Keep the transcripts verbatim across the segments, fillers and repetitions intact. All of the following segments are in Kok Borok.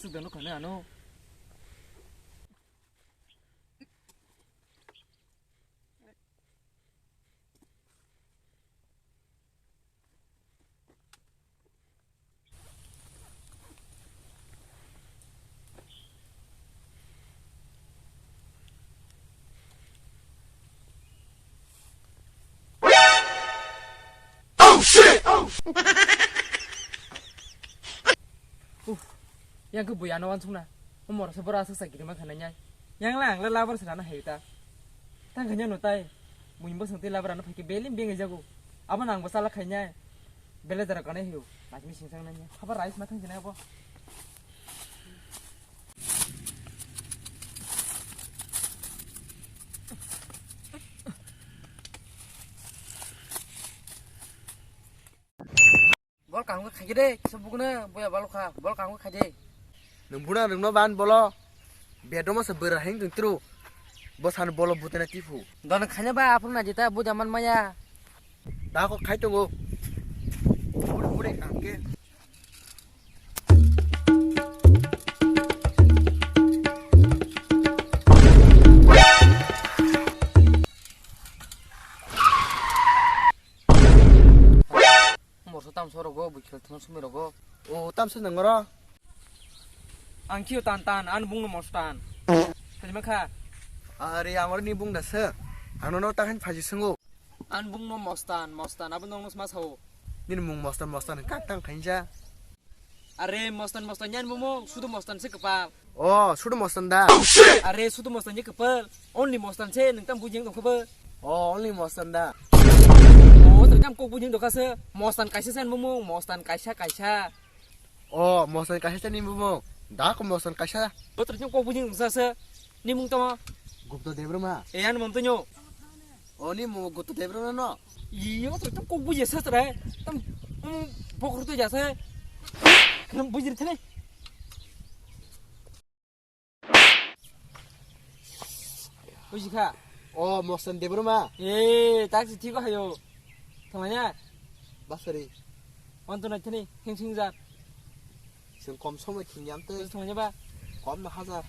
Dono kane ano. Oh shit! Oh! Uff, yang khe bui ano wansukna. O moroksa borok aswk sa girima khanai nai. Yang la ang la labar se rana hai ta. Tang khanya no tai. Bui bo swng tei labar ano phai khe belim bengai jago. Abo nang bo chala khai nai. Bele jara kanai hiyo. Majmi sing sang nai. Haba rice ma thang jena abo. Bol kangwi khaide, kisa bukna boya balokha, bol kangwi khaide. Nwng buna nwngno ban bolo, bedroom se bwra heng tong tru, bo san bolo butena tifu. Don khanya ba aphuru na jita buja man maya. Da ko khai tongo. Bure bure kangke. Morso tamso rogo, bui khel thangma sumi rogo. O tamso nangoro. Ang kio tan tan, an bung no mostan. Khalima kha. Are ang oro ni bung da se. Ano no ta han phaji sungo. An bung no mostan, mostan, abo nong no sma sao. Nini mung mostan, mostan, kak tang khainja. Are mostan, mostan, yan bung mo, sudu mostan se kepal. Oh, sudu mostan da. Are sudu mostan je kepal. Only mostan se, nung tam bujing dong kepal. Oh, only mostan da. Oh, terkam kok bujing dong kase. Mostan kaisa sen bung mo, mostan kaisa, kaisa. Oh, mostan kaisa chani bumung. Da ko mostan kaisa. Botor chong kok bujing sa sa. Ni mung tamo? Gupta Debbarma. E an mom tonyo. Oh, ni mung Gupta Debbarma no. Iyo, to to kok bujing sa sa. Tam, um, bokor to jasa. Bujir thane. Bujikha. O, Mostan Debbarma. Eh, tak si thiko hayo. Thanglanya. Basari. Wan to naithani, hingsing ja. Sing kom somoi khingyam te. Thanglanya ba. Kom na hajar.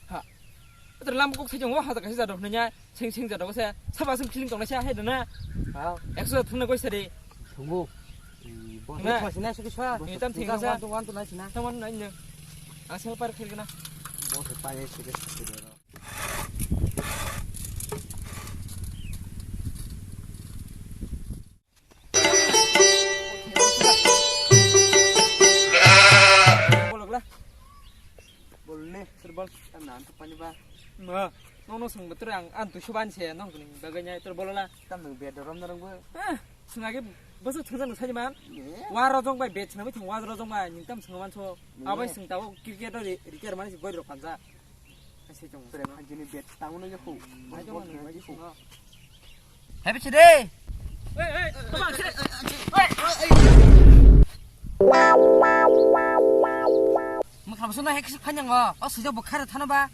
Ha. Ito lam kok thajong wa hajar kaisa jadok nanya. Sing sing jadok se. Saba sing kiling tong nasa hai dana. Ha. Ekso thangna koi sari. Thungu. Bo na. Thangna sini sukisa. Ni tam thangna thangna sa. Wan to wan to naisina. Thaman naisina. Asal par khirgana. Bo se pa ye sukisa. Bolokla. Bolne, sir bol. Tam na antuk pani ba. Ma, no no sung betul ang antuk suban se nong kuning baganya itu bolola. Tam nang bed dorom narang bo. Ah, sung age bosok thangsa nang saji man. Wa rojong bai bed sung ami thang wa rojong bai ning tam sung man so. Abai sung tao cricket ri ri ker mani si goi rok panja. Ase jong. Tere phanjini bet tango na yaku. Ai jong ni mai yaku. Happy today. Ei ei, tama kire. Mukha boso na hek sik phanyang o. O sujak bo khare thana ba.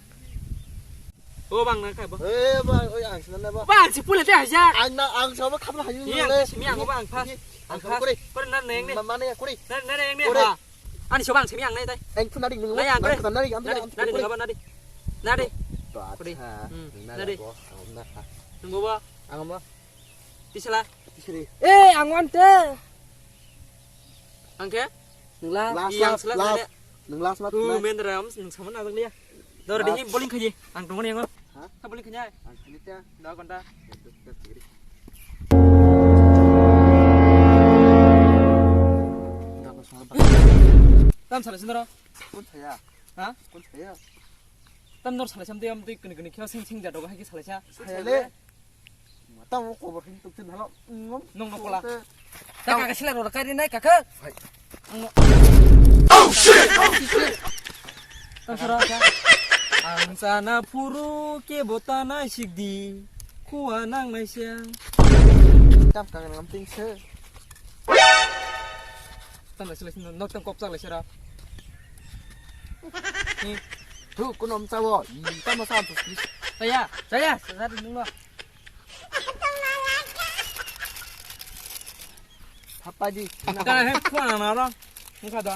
O bang na kai bo. Eh ba, oi ang sina na ba. Ba ang si pula te haja. Ang na ang sa ba khapla hayu. Iya, simi ang ba ang pa. Ang pa. Kore na neng ne. Mana ya kore. Na na neng ne ba. Ani soba ang simi ang nai tai. Ang phu nari nung. Nai ang kore. Nari nung ba nari. Nari. Kore. Hmm. Nari. Nung ba. Ang ma. Tisala. Tisri. Eh, ang wan te. Ang ke? Nung la. Last, last, last. Nung last mat. Hu men ram nung sama na dang liya. Dor di bowling khaji. Ang tong ni ang. Ha? Bowling khaji. Ang khaji ta. Dua ghonta. Tam salai sindoro. Kun saya? Ha? Kun saya? Tam nor salai sam tei am tei kuni kuni khe sing sing jadok hai khe salai sa. Saya le. Tam kobor hin tuk tin halo. Nong no kola. Ta kaka sila ro kai nai kaka. Hai. Oh shit. Ang sana phuru kebo ta nai sikdi, khua nang nai siang. Tam kang nang ting se. Tam lai se lai se, nok tam kok chak lai se ra. Ni. Tu kunom chawo. Tam ma sam tu. Saya, saya, saya dulu. Thapa di. Ka he khua na na ro. Nung kha da.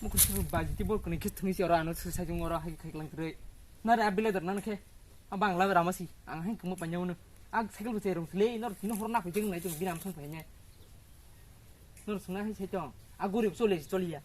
Mukur suru baji ti bol kuni kis thungsi oro ano suru sajung oro hai khai klang kre. Nare a bile dar nan khe. A bangla rama si. Ang hai kumo panya uno. Ag cycle bo cherong sile nor tino hor na phai jeng nai jeng binam song phai ne. Nor suna hai sai tong. A gurib chole choliya.